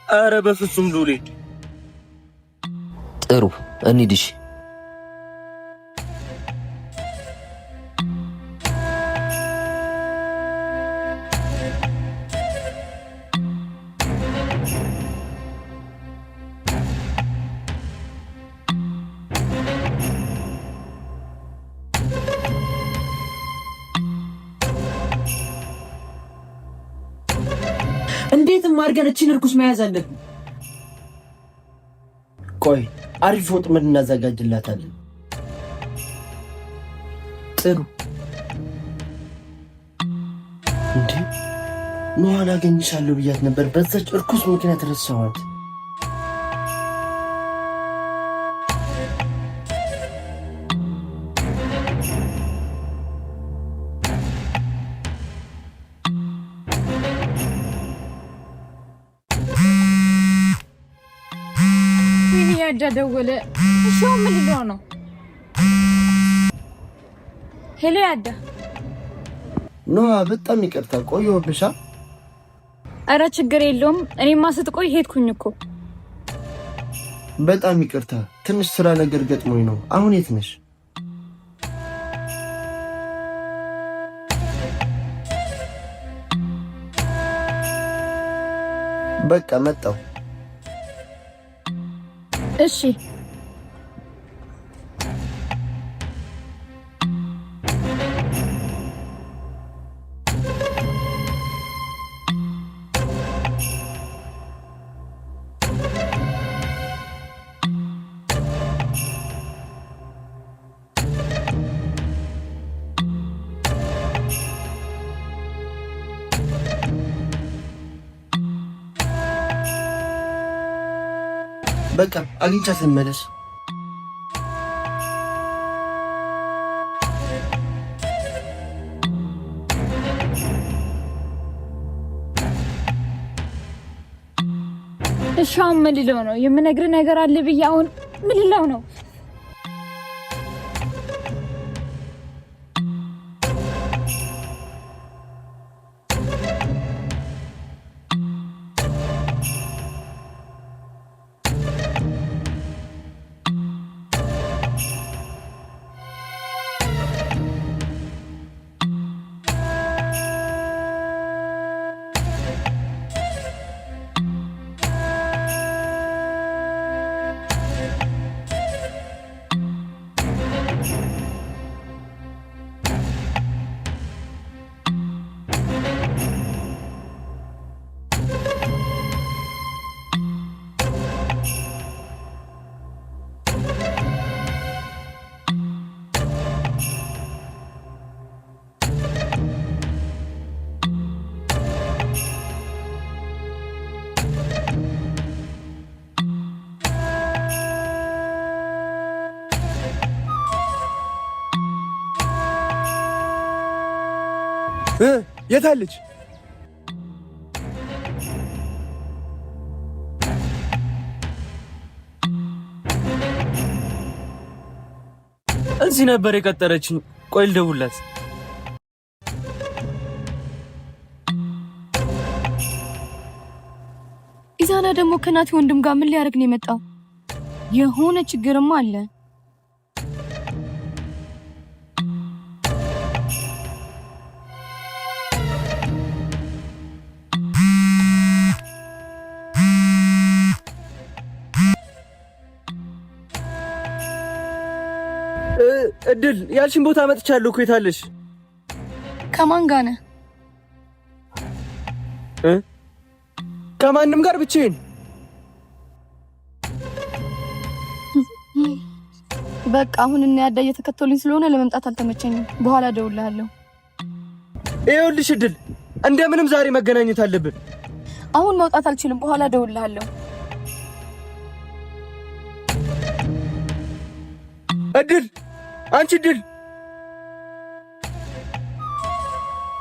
አረ በፍጹም ሉሌ። ጥሩ እንሂድ። እሺ እንዴትም አድርገን እቺን እርኩስ መያዝ አለብን። ቆይ አሪፍ ወጥመድ እናዘጋጅላታለን። ጥሩ። እንዴ ኖሃን አገኝሻለሁ ብያት ነበር። በዛች እርኩስ ምክንያት ረሳኋት። ወይኔ ያዳ ደወለ። እሺ አሁን ምን ልለው ነው? Hello ያዳ። ኖሃ በጣም ይቅርታ ቆየሁብሻ። አረ ችግር የለውም። እኔማ ስትቆይ ሄድኩኝ እኮ። በጣም ይቅርታ ትንሽ ስራ ነገር ገጥሞኝ ነው። አሁን የት ነሽ? በቃ መጣሁ። እሺ በቃ አግኝቻት ልመለስ። እሺ አሁን ምን ልለው ነው? የምነግርህ ነገር አለ ብዬ አሁን ምን ልለው ነው? የት አለች? እዚህ ነበር የቀጠረችኝ። ቆይ ልደውልላት። ኢዛና ደግሞ ከናቲ ወንድም ጋር ምን ሊያደርግ ነው የመጣው? የሆነ ችግርማ አለ። እድል ያልሽን ቦታ መጥቻለሁ እኮ። የታለሽ? ከማን ጋር ነህ? ከማንም ጋር ብቻዬን። በቃ አሁን እና ያዳ እየተከተሉኝ ስለሆነ ለመምጣት አልተመቸኝም። በኋላ እደውልልሃለሁ። ይኸውልሽ እድል፣ እንደምንም ዛሬ መገናኘት አለብን። አሁን መውጣት አልችልም። በኋላ እደውልልሃለሁ። እድል፣ አንቺ እድል!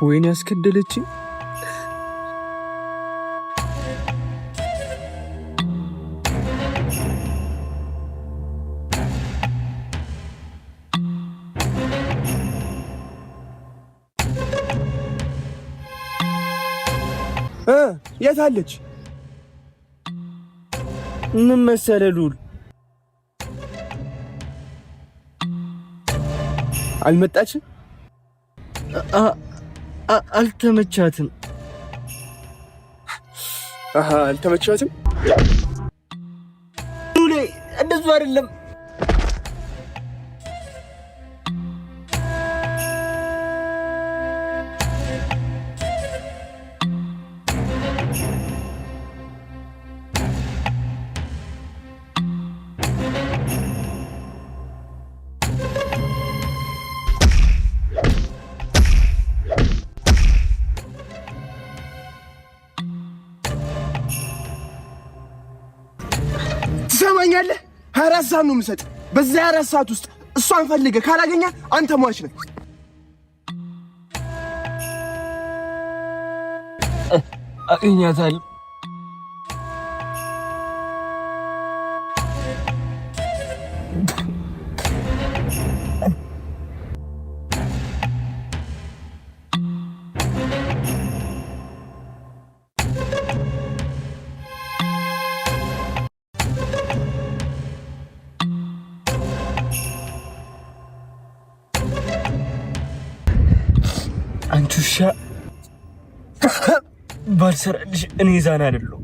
ወይኔ ያስከደለችኝ። የት አለች? ምን መሰለህ ሉል፣ አልመጣችም። አልተመቻትም። አሃ አልተመቻትም። ሉሌ እንደሱ አይደለም። ትሰማኛለህ? 24 ሰዓት ነው የምሰጥ። በዛ 24 ሰዓት ውስጥ እሷን ፈልገህ ካላገኛ አንተ ሟች ነህ። አገኛታለሁ። አንቺ ውሻ ባልሰራልሽ እኔ ዛና አይደለሁም።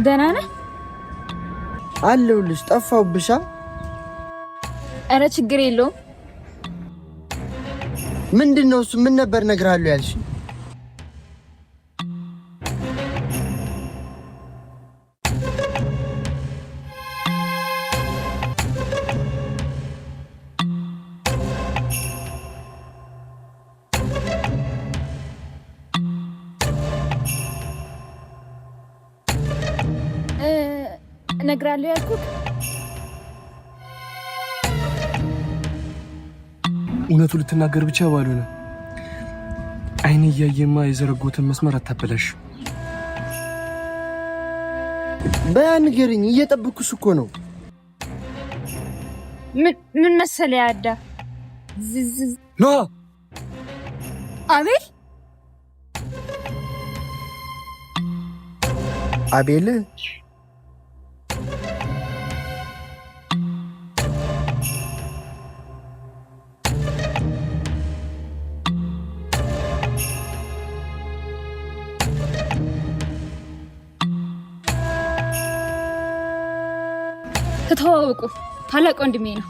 ደህና ነህ? አለሁልሽ። ጠፋሁብሻ። ኧረ ችግር የለውም። ምንድን ነው እሱ? ምን ነበር እነግርሃለሁ ያልሽ? እነግራለሁ ያልኩት እውነቱ ልትናገር ብቻ ባልሆነ አይኔ እያየማ የዘረጎትን መስመር አታበላሽ። በያ ንገሪኝ፣ እየጠበኩሽ እኮ ነው። ምን መሰለህ ያዳ ኖ አቤል አቤል ተተዋወቁ፣ ታላቅ ወንድሜ ነው።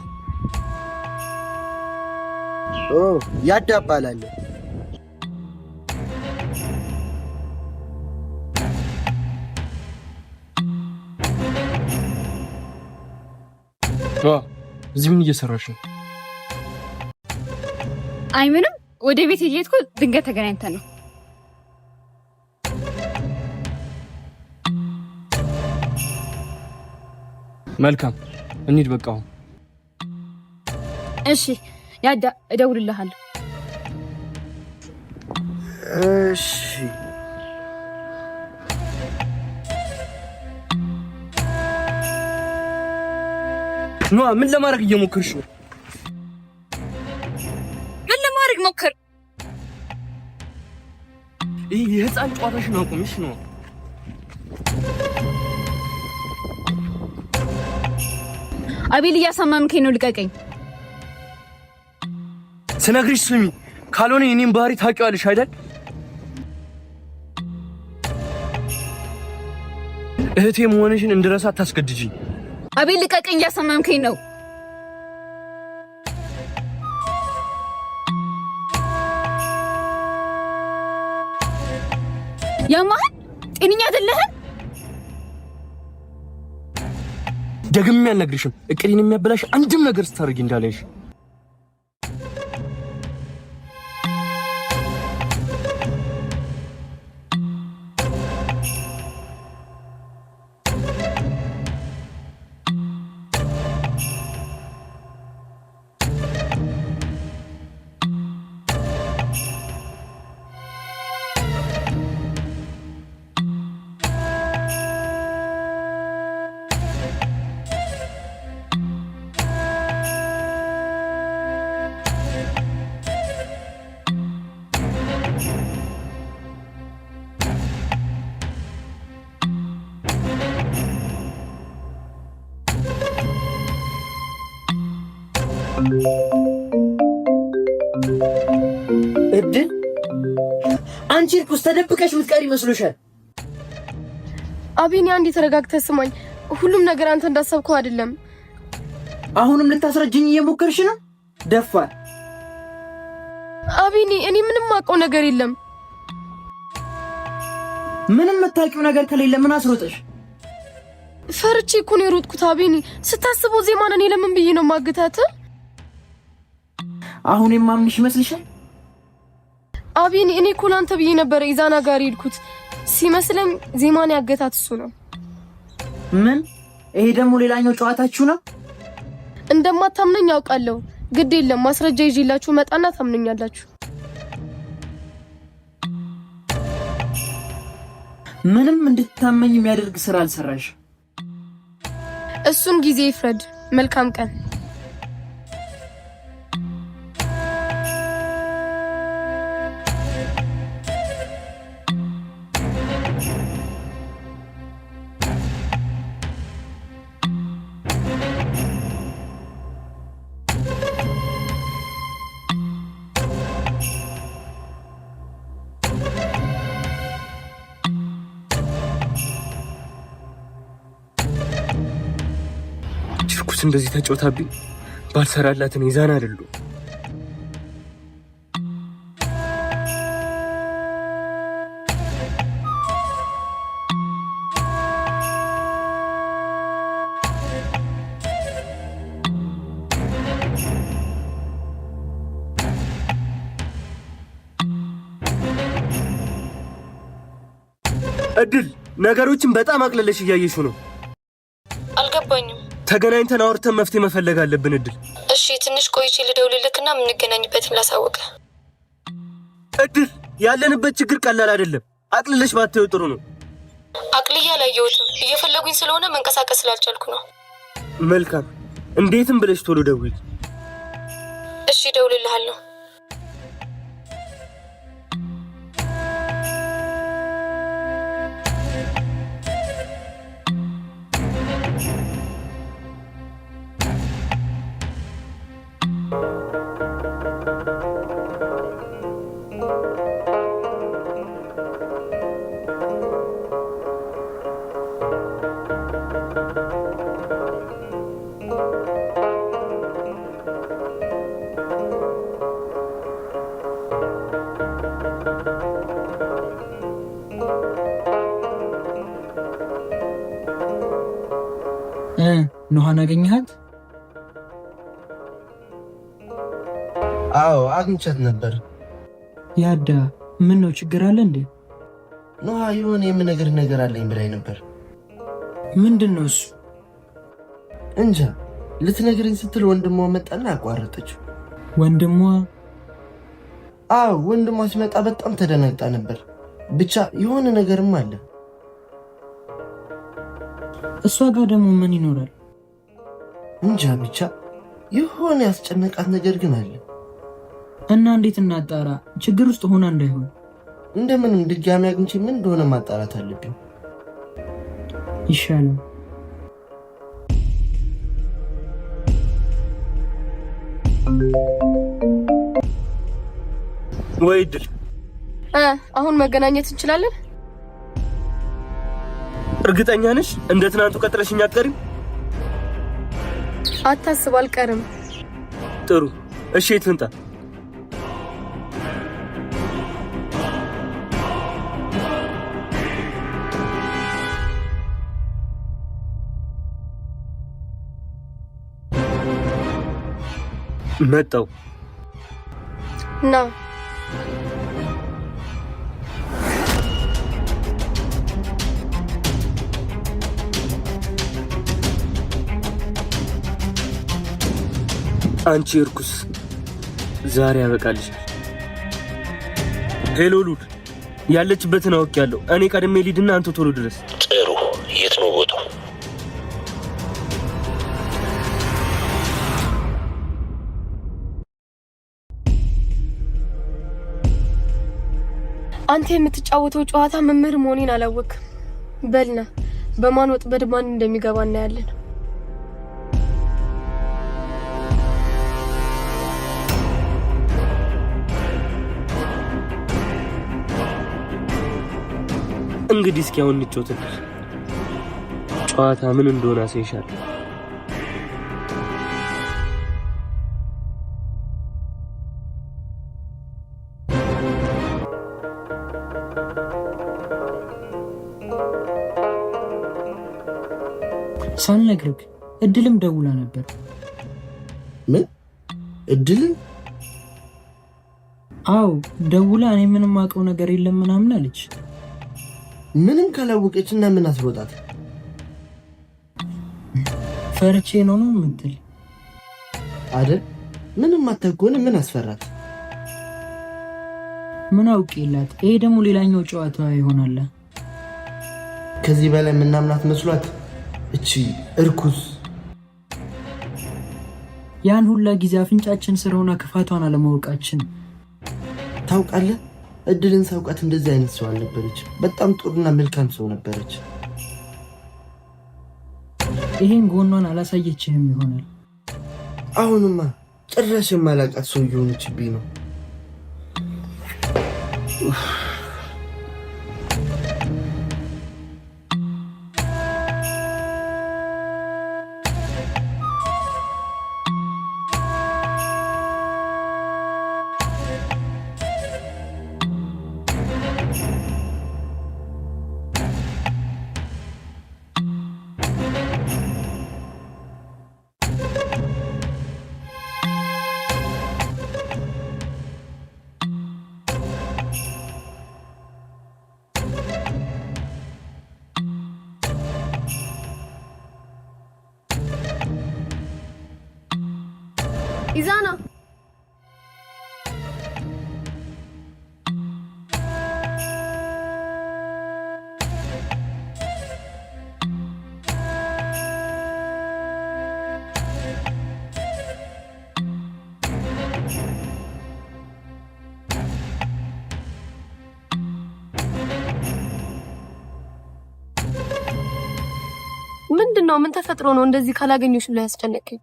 ኦ ያዳ እባላለሁ። እዚህ ምን እየሰራሽ ነው? አይ ምንም፣ ወደ ቤት እየሄድኩ ድንገት ተገናኝተን ነው። መልካም እንሂድ፣ በቃ አሁን። እሺ ያዳ፣ እደውልልሃለሁ። እሺ ኖ ምን ለማድረግ እየሞከርሽ ነው? ምን ለማድረግ ሞከር? ይህ የህፃን ጨዋታሽን አቁምሽ ነው። አቤል እያሳመምከኝ ነው፣ ልቀቀኝ። ስነግርሽ ስሚ፣ ካልሆነ የኔን ባህሪ ታውቂዋለሽ አይደል? እህቴ መሆንሽን እንድረሳ አታስገድጂኝ። አቤል ልቀቀኝ፣ እያሳመምከኝ ነው። ያማህን ጤነኛ አይደለህም። ደግሜ አልነግርሽም። እቅዴን የሚያበላሽ አንድም ነገር ስታደርጊ እንዳላይሽ። እድል አንቺ እርኩስ ተደብቀሽ ምትቀሪ ይመስሎሻል? አቤኔ አንዴ ተረጋግተህ ስማኝ። ሁሉም ነገር አንተ እንዳሰብከው አይደለም። አሁንም ልታስረጅኝ እየሞከርሽ ነው? ደፋር አቤኔ፣ እኔ ምንም አውቀው ነገር የለም። ምንም የምታውቂው ነገር ከሌለ ምን አስሮጠሽ? ፈርቼ እኮ ነው የሮጥኩት አቤኔ። ስታስበው ዜማን እኔ ለምን ብዬ ነው ማግታት? አሁን የማምንሽ ይመስልሻል? አቤኔ፣ እኔ እኮ ላንተ ብዬ ነበረ ኢዛና ጋር የሄድኩት። ሲመስለኝ ዜማን ያገታት እሱ ነው። ምን? ይሄ ደግሞ ሌላኛው ጨዋታችሁ ነው? እንደማታምነኝ አውቃለሁ። ግድ የለም ማስረጃ ይዤላችሁ መጣና ታምነኛላችሁ። ምንም እንድታመኝ የሚያደርግ ስራ አልሰራሽ። እሱን ጊዜ ይፍረድ። መልካም ቀን። ችርኩስ እንደዚህ ተጫውታብኝ ባልሰራላት እኔ ዛና አይደለሁ። እድል ነገሮችን በጣም አቅልለሽ እያየሽው ነው። አልገባኝም። ተገናኝተን አውርተን መፍትሄ መፈለግ አለብን። እድል እሺ፣ ትንሽ ቆይቼ ልደውልልክና የምንገናኝበትም ላሳወቀ። እድል ያለንበት ችግር ቀላል አይደለም። አቅልለሽ ባታየው ጥሩ ነው። አቅልዬ አላየሁትም። እየፈለጉኝ ስለሆነ መንቀሳቀስ ስላልቻልኩ ነው። መልካም፣ እንዴትም ብለሽ ቶሎ ደውል። እሺ፣ እደውልልሃለሁ። ኖሃን አገኘሃት? አዎ አግኝቻት ነበር። ያዳ ምን ነው ችግር አለ እንዴ? ኖሃ የሆነ የምነግርህ ነገር አለኝ ብላኝ ነበር። ምንድን ነው እሱ? እንጃ ልትነግረኝ ስትል ወንድሟ መጣና አቋረጠችው። ወንድሟ? አዎ ወንድሟ ሲመጣ በጣም ተደናግጣ ነበር። ብቻ የሆነ ነገርም አለ። እሷ ጋር ደግሞ ምን ይኖራል? እንጃ ብቻ የሆነ ያስጨነቃት ነገር ግን አለ። እና እንዴት እናጣራ? ችግር ውስጥ ሆና እንዳይሆን። እንደምንም ድጋሚ አግኝቼ ምን እንደሆነ ማጣራት አለብኝ። ይሻላል። ወይ እድል፣ አሁን መገናኘት እንችላለን? እርግጠኛ ነሽ? እንደ ትናንቱ ቀጥረሽኝ አትቀሪም? አታስብ፣ አልቀርም። ጥሩ እሺ፣ የት ልምጣ? መጣው። ና። አንቺ እርኩስ፣ ዛሬ ያበቃልሻል። Hello ሉል፣ ያለችበትን አውቄያለሁ። እኔ ቀድሜ ልሂድና አንተ ቶሎ ድረስ። ጥሩ። የት ነው ቦታው? አንተ የምትጫወተው ጨዋታ መምህር መሆኔን አላወቅም። በልና በማን ወጥመድ ማን እንደሚገባ እናያለን። እንግዲህ እስኪ አሁን እንጫወትልሽ። ጨዋታ ምን እንደሆነ አሳይሻለሁ። ሳልነግርህ እድልም ደውላ ነበር። ምን እድልን? አዎ ደውላ እኔ ምንም አውቀው ነገር የለም ምናምን አለች። ምንም ካላወቀች እና ምን አስሮጣት? ፈርቼ ነው ነው የምትል አይደል? ምንም አታውቅ ከሆነ ምን አስፈራት? ምን አውቄላት። ይሄ ደግሞ ሌላኛው ጨዋታ ይሆናል። ከዚህ በላይ ምናምናት መስሏት እቺ እርኩስ። ያን ሁላ ጊዜ አፍንጫችን ስር ሆና ክፋቷን አለማወቃችን። ታውቃለህ፣ እድልን ሳውቃት እንደዚህ አይነት ሰው አልነበረች። በጣም ጥሩና መልካም ሰው ነበረች። ይሄን ጎኗን አላሳየችህም ይሆናል። አሁንማ ጭራሽ የማላውቃት ሰው እየሆነችብኝ ነው። ኢዛና ምንድን ነው? ምን ተፈጥሮ ነው እንደዚህ ካላገኘሽ ብሎ ያስጨነቀኝ?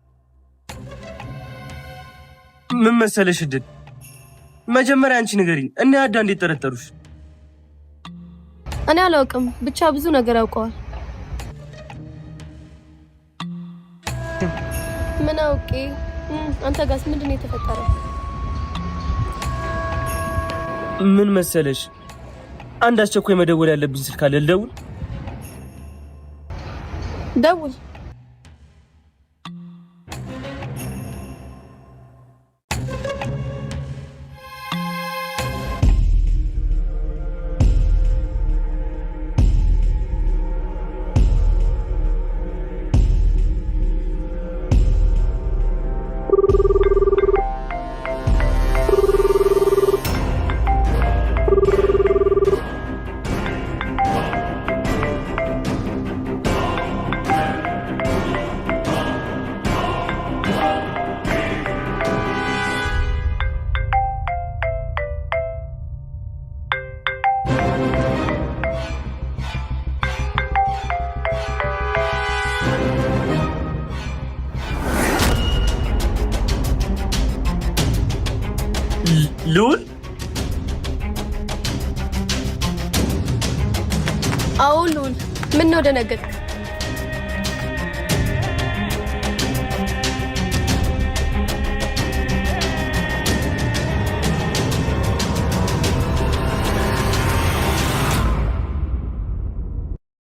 ምን መሰለሽ እድል፣ መጀመሪያ አንቺ ንገሪኝ፣ እነ አዳ እንዴት ጠረጠሩሽ? እኔ አላውቅም፣ ብቻ ብዙ ነገር አውቀዋል። ምን አውቄ? አንተ ጋስ ምንድን ነው የተፈጠረው? ምን መሰለሽ፣ አንድ አስቸኳይ መደወል ያለብኝ ስልክ አለ። ልደውል? ደውል። ልዑል? አዎ ልዑል። ምን ነው ደነገጥክ?